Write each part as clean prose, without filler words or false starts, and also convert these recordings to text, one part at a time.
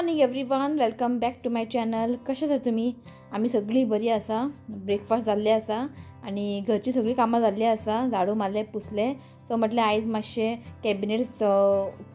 Morning everyone, welcome back to my channel. कशें आसा तुमी? आमी सगळीं बरी आसा. ब्रेकफास्ट जाल्ले आसा आनी घरची सगळीं कामां जाल्लीं आसा. झाडू मारलें, पुसलें. सो म्हटलें आयज मातशें कॅबिनेट्स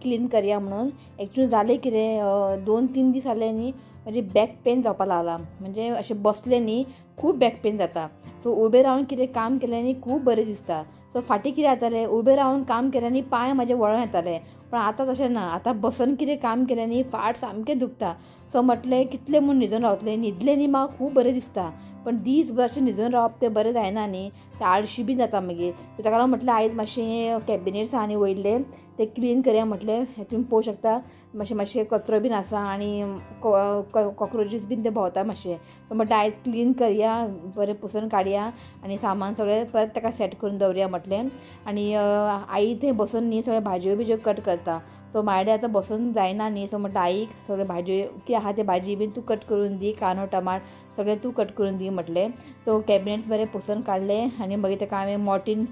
क्लीन करया म्हणून. एक्चुअली जालें कितें, 2-3 दीस जाले न्ही म्हजी बॅक पेन जावपाक लागला. म्हणजे अशें बसलें न्ही खूब बॅक पेन जाता. सो उबें रावन कितें काम केलें न्ही खूब बरें दिसता. सो फाटीं कितें जातालें, उबें रावन काम केलें न्ही पांय म्हाजे वळोन येताले. पण आतां तशें ना, आतां बसून कितें काम केलें न्ही फाट सामकें दुखता. सो म्हटलें कितलें म्हूण न्हिदून रावतलें, न्हिदलें न्ही म्हाका खूब बरें दिसता. पण दीसभर अशें न्हिदून रावप तें बरें जायना न्ही, तें आळशी बी जाता मागीर. सो ताका लागून म्हटलें आयज मातशें कॅबिनेट्स आहा न्ही वयले ते क्लीन करया म्हटलें. तुमी पळोवंक शकता मातशें मातशें कचरो बीन आसा आनी कॉक्रोचीस बीन ते भोंवता मातशें. सो म्हटलें आयज क्लीन करया, बरें पुसून काडया आनी सामान सगळें परत ताका सेट करून दवरया म्हटलें. आनी आई थंय बसून न्ही सगळ्यो भाजयो बिजयो कट करता. सो म्हाजे आतां बसून जायना न्ही. सो म्हटलें आईक सगळ्यो भाजयो कितें आहा ते भाजी बीन तूं कट करून दी, कांदो टमाट सगळें तूं कट करून दी म्हटलें. सो कॅबिनेट्स बरें पुसून काडले आनी मागीर ताका हांवें मॉर्टीन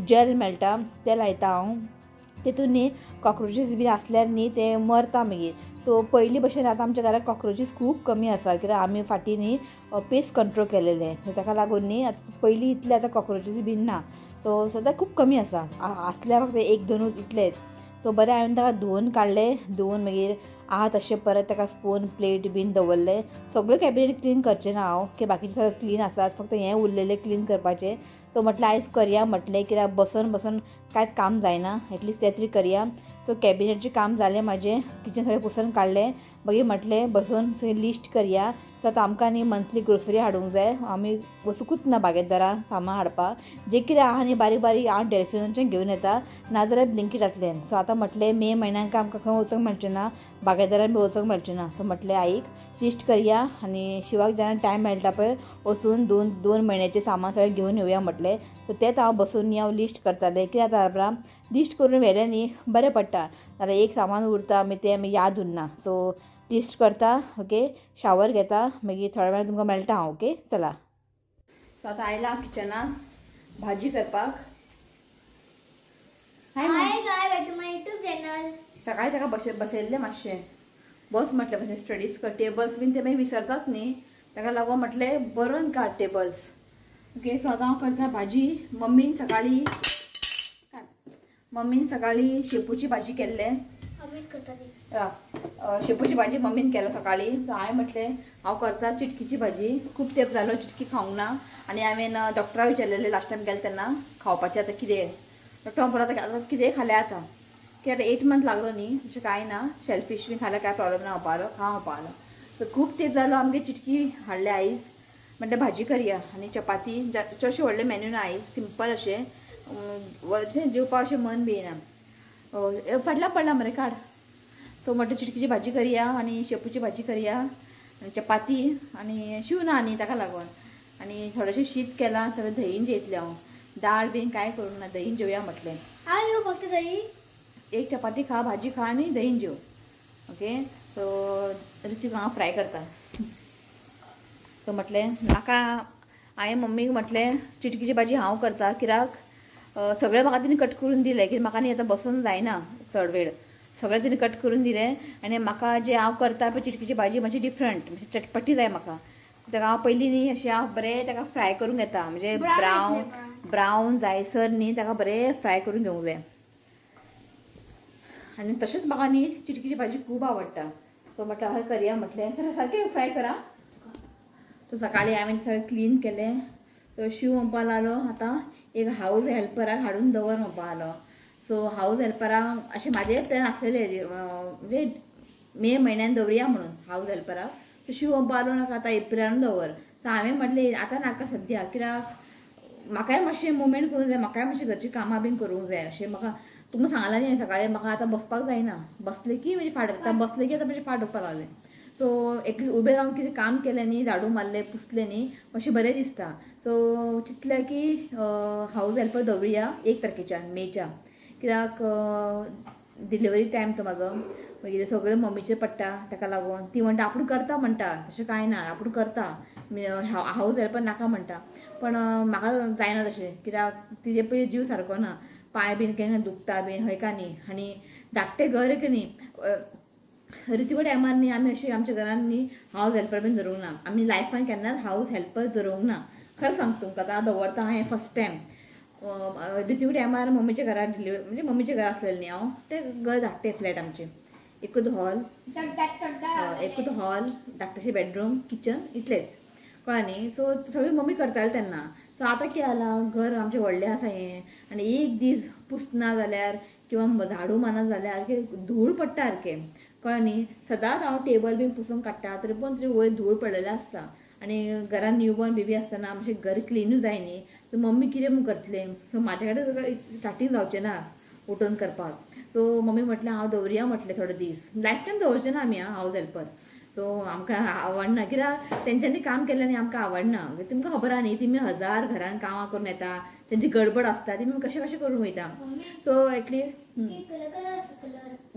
जेल मेळटा तें लायता हांव. तेतून न्ही कॉक्रोचीस बीन आसल्यार न्ही ते मरता मागीर. सो पयलीं भशेन आतां आमच्या घरांत कॉक्रोचीस खूब कमी आसा, कित्याक आमी फाटीं न्ही पेस्ट कंट्रोल केलेलें. सो ताका लागून न्ही आतां पयलीं इतले आतां कॉक्रोचीस बीन ना. सो सद्याक खूब कमी आसा, आसल्यार फक्त 1-2 इतलेच. सो बरें हांवें ताका धुवन काडलें, धुवन मागीर आहा तशें परत ताका स्पून प्लेट बीन दवरलें. सगळें कॅबिनेट क्लीन करचें ना हांव, की बाकीचें सगळें क्लीन आसात, फक्त हें उरलेलें क्लीन करपाचें. सो म्हटलें आयज करया म्हटलें, कित्याक बसून बसून कांयच काम जायना, एटलिस्ट तें तरी करया. सो कॅबिनेटचें काम जालें म्हाजें, किचन सगळें पुसून काडलें. मागीर म्हटलें बसून सगळें लिस्ट करया. सो आतां आमकां न्ही मंथली ग्रोसरी हाडूंक जाय, आमी वचुकूच ना बागेतदारान सामान हाडपाक. जें कितें आहा न्ही बारीक बारीक हांव डेल्फिनाच्यान घेवन येता, नाजाल्यार ब्लिंकिटांतल्यान. सो आतां म्हटलें मे म्हयन्याक आमकां खंय वचूंक मेळचें ना, बागेदारान बी वचूंक मेळचें ना. सो म्हटलें आईक लिस्ट करया आनी शिवाक जेन्ना टायम मेळटा पळय वचून 2-2 म्हयन्याचें सामान सगळें घेवन येवया म्हटलें. सो तेंच हांव बसून न्ही हांव लिस्ट करतालें. कित्याक जाता लिस्ट करून व्हेलें न्ही बरें पडटा, नाल्यार एक सामान उरता मागीर तें मागीर याद उरना. सो लिस्ट करता, ओके, शावर घेता, मागीर थोड्या वेळान तुमकां मेळटा हांव. ओके चला. सो आतां आयला किचनान भाजी करपाक. Hi guys, welcome to my YouTube channel. सकाळी ताका बसयल्लें मातशें, बस म्हटलें मातशें स्टडीज कर, टेबल्स बीन ते मागीर विसरतात न्ही, ताका लागून म्हटलें बरोवन काड टेबल्स. ओके, सो आतां हांव करता भाजी. मम्मीन सकाळी शेपूची भाजी केल्ले, शेपूची भाजी मम्मीन केला सकाळी. सो हांवें म्हटलें हांव करता चिटकीची भाजी. खूब तेंप जालो चिटकी खावंक ना आनी हांवें डॉक्टराक विचारलेलें लास्ट टायम गेलें तेन्ना खावपाचें आतां कितें. डॉक्टर म्हणटा आतां कितेंय खाल्यार जाता, कित्याक आतां 8 मंथ लागलो न्ही, तशें कांय ना, शेलफीश बीन खाल्यार कांय प्रॉब्लम ना म्हणपाक, खाव म्हणपाक. सो खूब तेंप जालो आमगे चिटकी हाडले आयज, म्हटलें भाजी करया आनी चपाती. चडशें व्हडलें मेन्यू ना आयज, सिंपल अशें अशें जेवपाक अशें मन बी येना. फाटल्यान पडला मरे काड. सो म्हटलें चिटकीची भाजी करया आनी शेपूची भाजी करया आनी चपाती आनी शिव ना न्ही ताका लागून. आनी थोडेशें शीत केलां, सगळें दहीन जेयतलें हांव, दाळ बीन कांय करूंक ना, दहीन जेवया म्हटलें. हांव फक्त दही, एक चपाती खा, भाजी खा आनी दहीन जेव. ओके, सो रुचीक हांव फ्राय करता. सो म्हटलें म्हाका हांवें मम्मीक म्हटलें चिटकीची भाजी हांव करता, कित्याक सगळें म्हाका तिणें कट करून दिलें, कित्याक म्हाका न्ही आतां बसून जायना चड वेळ, सगळें तिणें कट करून दिलें. आनी म्हाका जें हांव करता पळय चिटकीची भाजी मातशी डिफरंट, मातशी चटपटी जाय म्हाका. ताका हांव पयलीं न्ही अशें हांव बरें ताका फ्राय करून घेता, म्हणजे ब्रावन ब्रावन जायसर न्ही ताका बरें फ्राय करून घेवंक जाय. आनी तशेंच म्हाका न्ही चिटकीची भाजी खूब आवडटा. सो म्हटलें हय करया म्हटलें, सारकें फ्राय करा. सो सकाळीं हांवें सगळें क्लीन केलें. सो शिव म्हणपाक लागलो आतां एक हावज हेल्पराक हाडून दवर म्हणपाक लागलो. सो हावज हेल्पराक अशें म्हाजें प्लॅन आसलेलें, म्हणजे मे म्हयन्यान दवरया म्हणून हावज हेल्पराक. सो शिव म्हणपाक लागलो नाका आतां एप्रिलान दवर. सो हांवें म्हटलें आतां नाका सद्या, कित्याक म्हाकाय मातशें मुवमेंट करूंक जाय, म्हाकाय मातशें घरचीं कामां बीन करूंक जाय. अशें म्हाका तुमकां सांगलां न्ही सकाळीं, म्हाका आतां बसपाक जायना, बसलें की म्हजी फाट आतां बसलें की आतां म्हजी फाट दुखपाक लागलें. सो एटलीस्ट उबें रावन कितें काम केलें न्ही, झाडू मारलें पुसलें न्ही, अशें बरें दिसता. सो चिंतलें की हावज हेल्पर दवरुया 1 तारखेच्यान मेच्या, कित्याक डिलिव्हरी टायम तो म्हाजो, मागीर सगळें मम्मीचेर पडटा, ताका लागून ती म्हणटा आपूण करता म्हणटा, तशें कांय ना आपूण करता, हावज हेल्पर नाका म्हणटा. पण म्हाका जायना तशें, कित्याक तिजे पयलीं जीव सारको ना, पांय बीन केन्ना दुखता बीन हय का न्ही, आनी धाकटें घर की न्ही रितिको टायमार न्ही आमी अशी आमच्या घरान न्ही हावज हेल्पर बीन धरूंक ना. आमी लायफान केन्नाच हावज हेल्पर धरूंक ना, खरें सांगता तुमकां. आतां दवरता हांवें फर्स्ट टायम. रितिको टायमार मम्मीच्या घरा डिलिव्हरी म्हणजे मम्मीच्या घरा आसलेलें न्ही हांव, तें घर धाकटें फ्लॅट आमचें, एकूच हॉल, एकूच हॉल, धाकटेशें बेडरूम, किचन, इतलेंच, कळ्ळें न्ही. सो सगळी मम्मी करताली तेन्ना. सो आतां कितें जालां, घर आमचें व्हडलें आसा हें, आनी एक दीस पुसना जाल्यार किंवां झाडू मारना जाल्यार सारकें धूळ पडटा सारकें, कळ्ळें न्ही. सदांच हांव टेबल बीन पुसून काडटा तरी पण तरी वयर धूळ पडलेलें आसता. आनी घरान न्यूबॉर्न बेबी आसतना मातशें घर क्लिनूय जाय न्ही, सो मम्मी कितें म्हूण करतलें. सो म्हाजे कडेन स्टार्टींग जावचें ना उठून करपाक. सो मम्मी म्हटलें हांव दवरया म्हटलें थोडे दीस, लायफ टायम दवरचें ना आमी हावज हेल्पर. सो आमकां आवडना, कित्याक तेंच्यांनी काम केल्लें न्ही आमकां आवडना. तुमकां खबर आहा न्ही, तुमी हजार घरान कामां करून येता, तेंची गडबड आसता, तुमी कशें कशें करून वयता. सो एटलिस्ट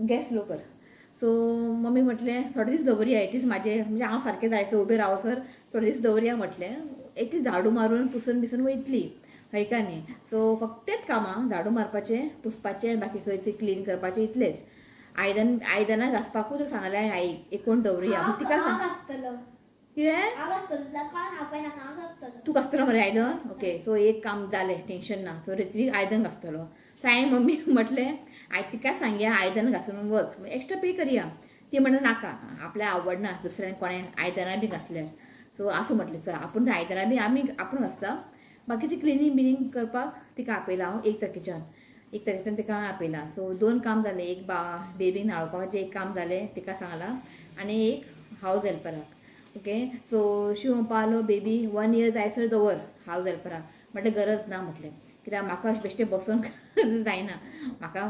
गॅस लो कर. सो मम्मी म्हटलें थोडे दीस दवरया, एटलीस्ट म्हाजे म्हणजे हांव सारकें जायसर उबें रावसर थोडे दीस दवरया म्हटलें, एटलीस्ट झाडू मारून पुसून बिसून वयतली, हय का न्ही. सो फक्त तेच कामां, झाडू मारपाचें, पुसपाचें, बाकी खंय तें क्लीन करपाचें, इतलेंच. आयदन आयदनां घासपाकूच सांगलें आईक एक कोण दवरुया, तिका सांग कितें तूं घासतलो मरे आयदन. ओके, सो एक काम जालें, टेंशन ना. सो रित्वीक आयदन घासतलो. सो हांवें मम्मी म्हटलें I तिका सांगया आयदन घासून वच, एक्स्ट्रा पे करया. ती म्हणटा नाका, आपल्याक आवडना दुसऱ्यान कोणें आयदनां बी घासल्यार. सो आसूं म्हटलें, चल आपूण आयदनां बी आमी आपूण घासता, बाकीची क्लिनींग बिनींग करपाक तिका आपयला हांव. एक तारखेच्यान, एक तारखेच्यान तिका हांवें आपयला. सो दोन काम जालें, एक बेबीक न्हाणोवपाचें एक काम जालें तिका सांगलां, आनी एक हावज हेल्पराक. ओके, सो शिव म्हणपालो बेबी 1 इयर जायसर दवर हावज हेल्पराक. म्हटलें गरज ना म्हटलें, कित्याक म्हाका बेश्टें बसून जायना, म्हाका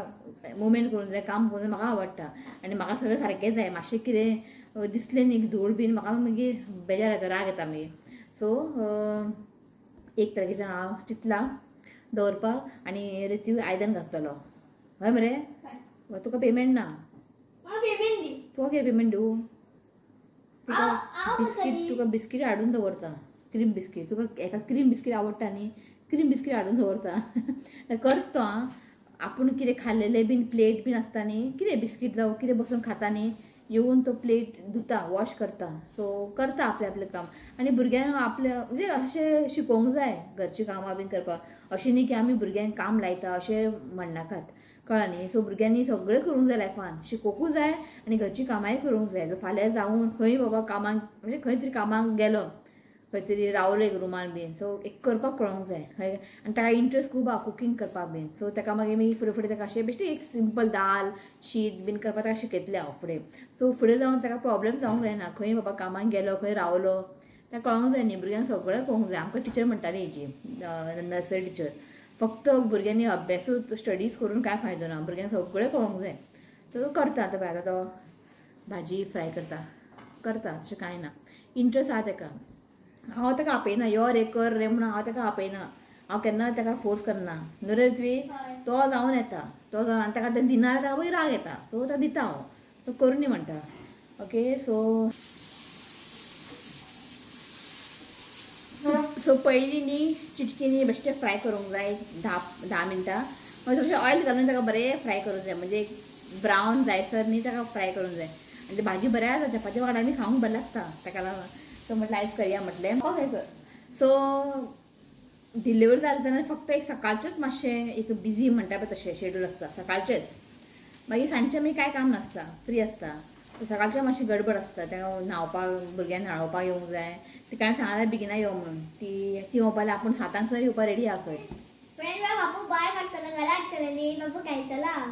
मुवमेंट करूंक जाय, काम करूंक जाय, म्हाका आवडटा. आनी म्हाका सगळें सारकें जाय, मातशें कितें दिसलें न्ही धूळ बीन म्हाका मागीर बेजार येता, राग येता मागीर. सो एक तारखेच्यान हांव चिंतलां दवरपाक, आनी रितीक आयदन घासतलो. हय मरे, तुका पेमेंट ना, तुका कितें पेमेंट दिवं? तुका बिस्कीट, तुका बिस्कीट हाडून दवरता, क्रीम बिस्कीट. तुका एका क्रीम बिस्कीट आवडटा न्ही, क्रीम बिस्कीट हाडून दवरता. करता तो आं, आपूण कितें खाल्लेलें बीन प्लेट बीन आसता न्ही, कितें बिस्कीट जावं कितें बसून खाता न्ही, येवन तो प्लेट धुता, वॉश करता. सो करता आपलें आपलें काम. आनी भुरग्यांक आपलें म्हणजे अशें शिकोवंक जाय घरचीं कामां बीन करपाक, अशें न्ही की आमी भुरग्यांक काम लायता अशें म्हणनाकात, कळ्ळें न्ही. सो भुरग्यांनी सगळें करूंक जाय लायफान, शिकोवंकूय जाय आनी घरचीं कामांय करूंक जाय. सो फाल्यां जावन खंय बाबा कामाक म्हणजे खंय तरी कामाक गेलो, खंय तरी रावलो एक रुमान बीन, सो एक करपाक कळोंक जाय. हय, आनी ताका इंट्रस्ट खूब आहा कुकींग करपाक बीन. सो ताका मागीर मागीर फुडें फुडें ताका अशें बेश्टें एक सिंपल दाल शीत बीन करपाक ताका शिकयतलें हांव फुडें. सो फुडें जावन ताका प्रॉब्लम जावंक जायना, खंय बाबा कामाक गेलो, खंय रावलो, ताका कळोंक जाय न्ही. भुरग्यांक सगळें कळोंक जाय. आमकां टिचर म्हणटाली हेजी नर्सरी टिचर, फक्त भुरग्यांनी अभ्यासूच स्टडीज करून कांय फायदो ना, भुरग्यांक सगळें कळोंक जाय. सो करता आतां पळय, आतां तो भाजी फ्राय करता करता, अशें कांय ना, इंट्रस्ट आहा ताका. हांव ताका आपयना, यो रे कर रे म्हणून हांव ताका आपयना, हांव केन्ना ताका फोर्स करना. न्हू रे ऋत्वी, तो जावन येता, तो जावन आनी ताका तें दिना ताका मागीर राग येता. सो ताका दिता हांव, तो करूं न्ही म्हणटा. ओके, सो सो पयलीं न्ही चिटकी न्ही बेश्टें फ्राय करूंक जाय 10 मिनटां, मागीर थोडेशें ऑयल घालून ताका बरें फ्राय करूंक जाय, म्हणजे ब्रावन जायसर न्ही ताका फ्राय करूंक जाय. आनी ती भाजी बरें आसा, चपाती वांगडा न्ही खावंक बरें लागता, ताका लागून. सो म्हटलें आयज करया म्हटलें. ओके सर, सो डिलिव्हरी जालें तेन्ना फक्त एक सकाळचेंच मातशें एक बिजी म्हणटा पळय तशें शेड्यूल आसता सकाळचेंच, मागीर सांजचें मागीर कांय काम नासता, फ्री आसता. सकाळचें मातशें गडबड आसता, ताका न्हांवपाक भुरग्यांक न्हाणोवपाक येवंक जाय. तिका हांवें सांगलें बेगिना यो म्हणून, ती ती म्हणपाक आपूण 7 सुद्दां येवपाक रेडी आहा खंय.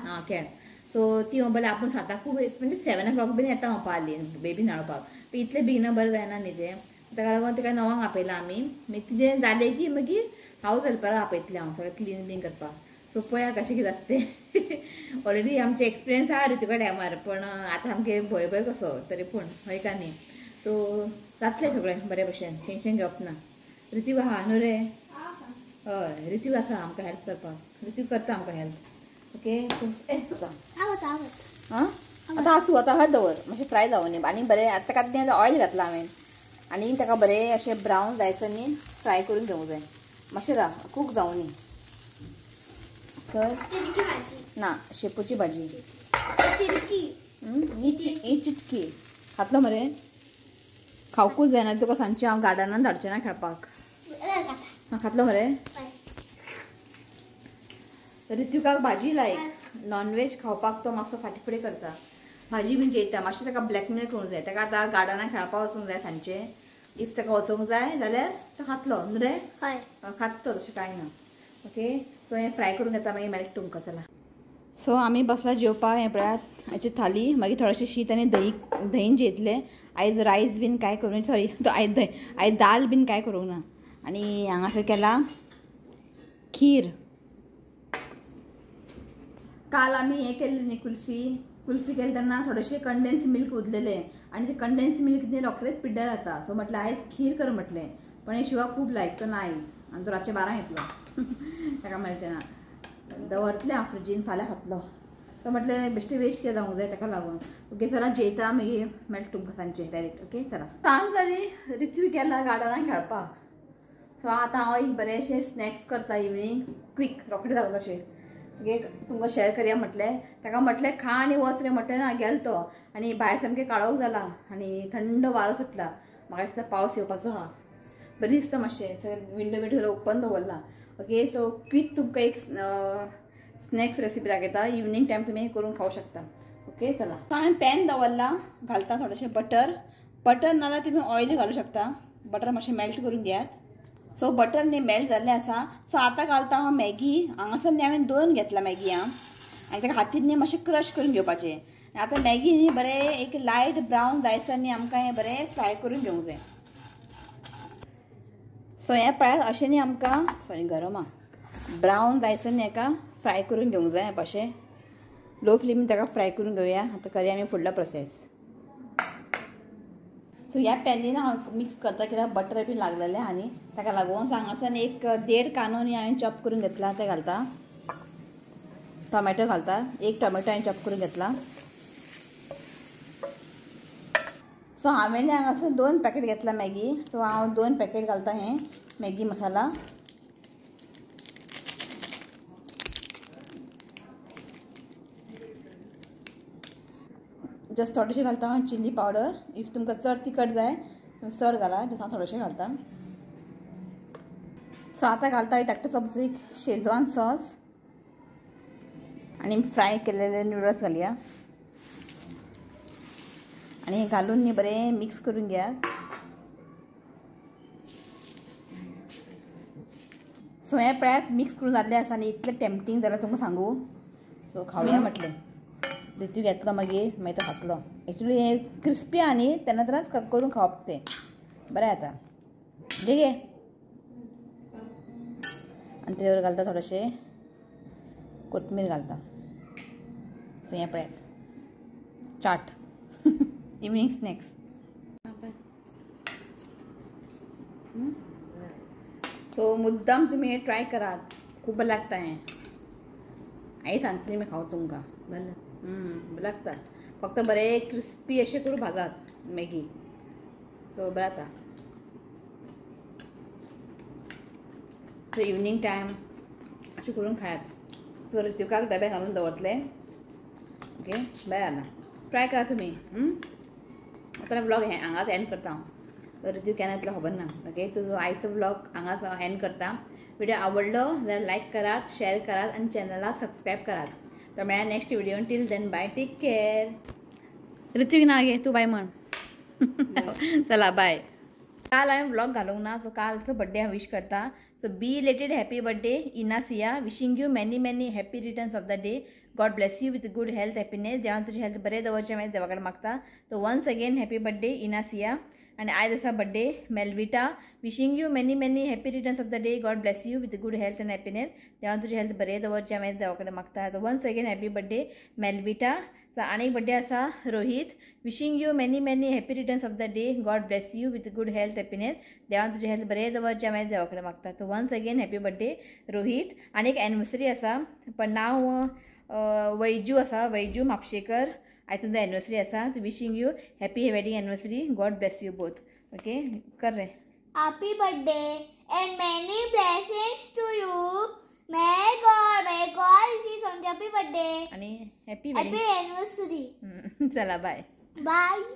आं खेळ. सो ती म्हणपाक आपूण 7 खूब म्हणजे 7 o'clock बीन येता म्हणपाक लागली बेबी न्हाणोवपाक. इतलें बेगिना बरें जायना न्ही तें, ताका लागून तिका 9 आपयलां आमी. मागीर तिजें जालें की मागीर हावज हेल्पराक आपयतलें हांव सगळें क्लीन बीन करपाक. सो पळया कशें कितें जाता तें. ऑलरेडी आमचें एक्सपिरियन्स आहा रितिका टायमार, पण आतां आमगे भंय भंय कसो तरी पूण हय का न्ही. सो जातलें सगळें बरे भशेन, टेंशन घेवप ना. ऋतिक आहा न्हू रे? हय, ऋतिक आसा आमकां हेल्प करपाक, ऋतिक करता आमकां हेल्प. ओके, आं आतां आसूं, आतां हय दवर मातशें फ्राय जावं न्ही आनी बरें. आतां ताका तें ऑयल घातलां हांवें आनी ताका बरें अशें ब्रावन जायसर न्ही फ्राय करून घेवंक जाय, मातशें राव कूक जावं न्ही. सर ना, शेपूची भाजी. ही चिटकी खातलो मरे खावकूच जायना तुका सांजचें हांव गार्डनान धाडचें ना खेळपाक. खातलो मरे. ऋत्विकाक भाजी लायक नॉनव्हेज खावपाक तो मातसो फाटी फुडें करता. भाजी बीन जेयता मातशें ताका ब्लॅकमेल करूंक जाय. ताका आतां गार्डनान खेळपाक वचूंक जाय सांजचें. If ताका वचूंक जाय जाल्यार तो खातलो न्हू रे. खातलो तशें कांय ना. ओके सो हें फ्राय करून घेता मागीर मेळटा तुमकां. चला सो आमी बसला जेवपाक. हें पळयात हाची थाली. मागीर थोडेशें शीत आनी दही दहीन जेयतले. आयज रायस बीन कांय करूंक सॉरी तो आयज दही आयज दाल बीन कांय करूंक ना. आनी हांगासर केला खीर. काल आमी हें केल्लें न्ही कुल्फी. कुल्फी केली तेन्ना थोडेशें कंडेन्स मिल्क उरलेलें आनी ते कंडेन्स मिल्क न्ही रोखडेच पिड्ड्यार जाता. सो म्हटलें आयज खीर कर म्हटलें. पण हें शिवा खूब लायक तो ना आयज आनी तो रातचें 12 येतलो ताका मेळचें ना. दवरतलें हांव फ्रिजीन फाल्यां खातलो. तो म्हटलें बेश्टें वेस्ट कितें जावंक जाय ताका लागून. ओके चला जेयता मागीर मेळटा तुमकां सांजचें डायरेक्ट. ओके चला सांज जाली. ऋत्विक गेला गार्डनान खेळपाक. सो आतां हांव एक बरेंशें स्नॅक्स करता इवनींग क्वीक रोखडें जाता तशें. ओके तुमकां शेअर करया म्हटलें. ताका म्हटलें खा आनी वच रे म्हटलें ना गेलो तो. आनी भायर सामकें काळोख जाला आनी थंड वारो सुटला. म्हाका दिसता पावस येवपाचो आहा. बरें दिसता मातशें विंडो बिंडो ओपन दवरला. ओके सो क्वीक तुमकां एक स्नॅक्स रेसिपी दाखयता. इवनींग टायम तुमी करून खावंक शकता. ओके चला सो हांवें पॅन दवरला. घालता थोडेशें बटर. बटर नाजाल्यार तुमी ऑयल घालूं शकता. बटर मातशें मेल्ट करून घेयात. सो बटर न्ही मेल्ट जाल्लें आसा. सो आतां घालता हांव मॅगी. हांगासर न्ही हांवें 2 घेतला मॅगी आं. आनी ताका हातीन न्ही मातशें क्रश करून घेवपाचें. आतां मॅगी न्ही बरें एक लायट ब्रावन जायसर न्ही आमकां हें बरें फ्राय करून घेवंक जाय. सो हें पळयात अशें न्ही आमकां सॉरी गरम आहा ब्रावन जायसर न्ही हेका फ्राय करून घेवंक जाय. अशें लो फ्लेमीन ताका फ्राय करून घेवया. आतां करया आमी फुडलो प्रोसेस. सो ह्या पॅनीन हांव मिक्स करता कित्याक बटर बी लागलेलें आनी ताका लागून. सो हांगासर एक 1.5 कांदो न्ही हांवें चॉप करून घेतला तें घालता. टोमॅटो घालता. एक टोमॅटो हांवें चॉप करून घेतला. सो हांवें हांगासर 2 पॅकेट घेतला मॅगी. सो हांव 2 पॅकेट घालता हें मॅगी मसाला. जस्ट थोडेशें घालता हांव चिली पावडर. If तुमकां चड तिखट जाय चड घाला. जस्ट हांव थोडेशें घालता. सो आतां घालता एक धाकटो चमचो एक शेजवान सॉस आनी फ्राय केलेले न्यूडल्स घालया. आनी घालून न्ही बरें मिक्स करून घेयात. सो हें पळयात मिक्स करून जाल्लें आसा आनी इतलें टेम्पटींग जाल्यार तुमकां सांगू. सो खावया म्हटलें. ऋत्विक येतलो मागीर मागीर तो खातलो. एक्चुली हें क्रिस्पी आहा न्ही तेन्ना तेन्नाच करून खावप तें बरें जाता. घे घे आनी तेजेर घालता थोडेशें कोथमीर घालता. सो हें पळयात चाट इवनींग स्नॅक्स. सो मुद्दाम तुमी हें ट्राय करात. खूब बरें लागता हें. आई सांगतली मी खाव तुमकां. बरें बरें लागता. फक्त बरें क्रिस्पी अशें करून भाजात मॅगी. सो बरें जाता. सो इवनींग टायम अशें करून खायात. सो ऋत्विकाक डबे घालून दवरतले. ओके बरें जाला. ट्राय करा तुमी. आतां व्लॉग हें हांगाच एंड करता हांव. ऋत्विक केन्ना येतलो खबर ना. ओके तुजो आयचो व्लॉग हांगाच एंड करता. व्हिडिओ आवडलो जाल्यार लायक करात, शेअर करात आनी चॅनलाक सबस्क्रायब करात. तर मेळया next video. Till then bye, take care. Ritvik ना गे तूं बाय म्हण. चला बाय. काल हांवें व्लॉग घालूंक ना. सो कालचो बड्डे हांव विश करता. So belated happy birthday Inasia. Wishing you many many happy returns of the day. God bless you with good health, happiness. देवान तुजी हेल्थ बरें दवरचें हांवें देवा कडेन मागता. So once again happy birthday Inasia. आनी आयज आसा birthday Melvita. Wishing you many many happy returns of the day. God bless you with good health and happiness. देवान तुजी हेल्थ बरें दवरचें हांवें देवा कडेन मागता. So once again happy birthday Melvita. So आनी एक बड्डे आसा Rohit. Wishing you many many happy returns of the day. God bless you with good health, happiness. देवान तुजी हेल्थ बरें दवरचें हांवें देवा कडेन मागता. So once again happy birthday Rohit. आनी एक एनिवर्सरी आसा पण नांव वैजू आसा. वैजू म्हापशेकर. आयज तुमचो एनिवर्सरी आसा. Wishing you happy wedding anniversary. God bless you both. Okay कर रे. Happy birthday and many blessings to you. May God receive happy birthday आणि हॅपी एनिवर्सरी. चला बाय. बाय.